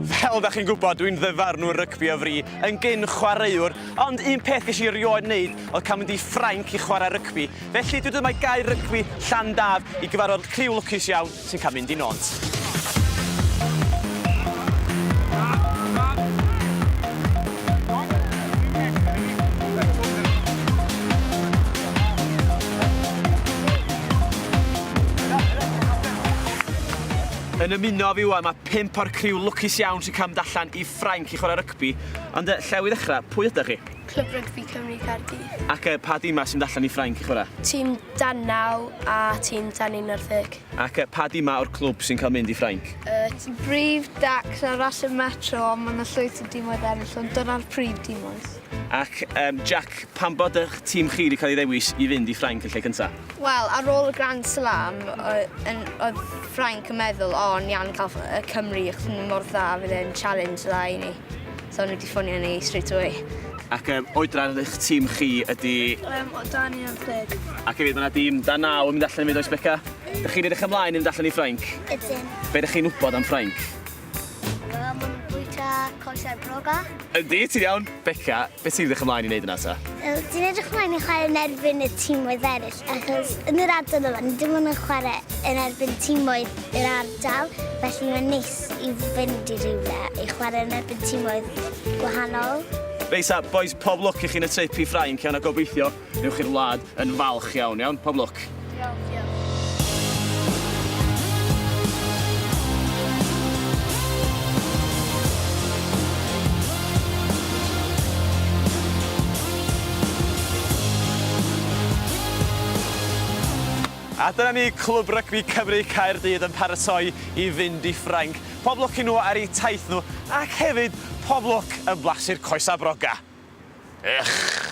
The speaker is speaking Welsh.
Fel da chi'n gwybod, dwi'n ddyfarnwr rygbi o fri, yn gyn chwaraewr, ond un peth ges i erioed wneud oedd cael mynd i Ffrainc i chwarae rygbi. Felly dwi 'di dod yma i gae rygbi Llandaf i gyfarfod criw lwcus iawn sy'n cael mynd i Nantes. Yn ymuno â fi ŵan mae pump o'r criw lwcus iawn sy'n cael mynd allan i Ffrainc i chwarae rygbi. Ond yy, lle i ddechrau, pwy ydych chi? Clwb Rygbi Cymru Caerdydd. Ac yy, pa dimau sy'n mynd allan i Ffrainc i chwarae? Tîm dan naw a tîm dan 11. Ac yy, pa dimau o'r clwb sy'n cael mynd i Ffrainc? Y brif Dax a Racing Metro ond mae 'na llwyth o dimoedd eraill ond dyna'r prif dimoedd. Ac yym, Jack, pam bod eich tîm chi wedi cael ei ddewis i fynd i Ffrainc yn lle cyntaf? Wel, ar ôl y Grand Slam, oedd Ffrainc yn meddwl, o, ni angen cael y Cymru, achos maen nhw mor dda, fydd e'n challenge dda i ni. So nhw wedi ffonio ni straight away. Ac um, oedran eich tîm chi ydy... Um, o dan 11. Ac hefyd mae yna dîm dan 9 yn mynd allan i fynd oes Beca. Dych chi'n edrych ymlaen i fynd allan i Ffrainc? Ydyn. Be ydych chi'n wybod am Ffrainc? Wel, maen nhw'n bwyta coesau broga. Yndi, ti'n iawn. Beca, beth ti'n edrych ymlaen i wneud yna ta? Wel, dwi'n edrych ymlaen i chwarae yn erbyn y tîmoedd eraill, achos yn yr ardal yma, ni dim ond yn chwarae yn erbyn tîmoedd yr ardal, felly mae'n neis i fynd i rywle i chwarae yn erbyn tîmoedd gwahanol. Reit ta, bois, pob lwc i chi yn y trip i Ffrainc, iawn, a gobeithio newch chi'r wlad yn falch iawn, iawn? Pob lwc. Diolch. Diolch. A dyna ni, Clwb Rygbi Cymru Caerdydd yn paratoi i fynd i Ffrainc. Pob lwc i nhw ar eu taith nhw, ac hefyd pob lwc yn blasu'r coesau broga. Ych!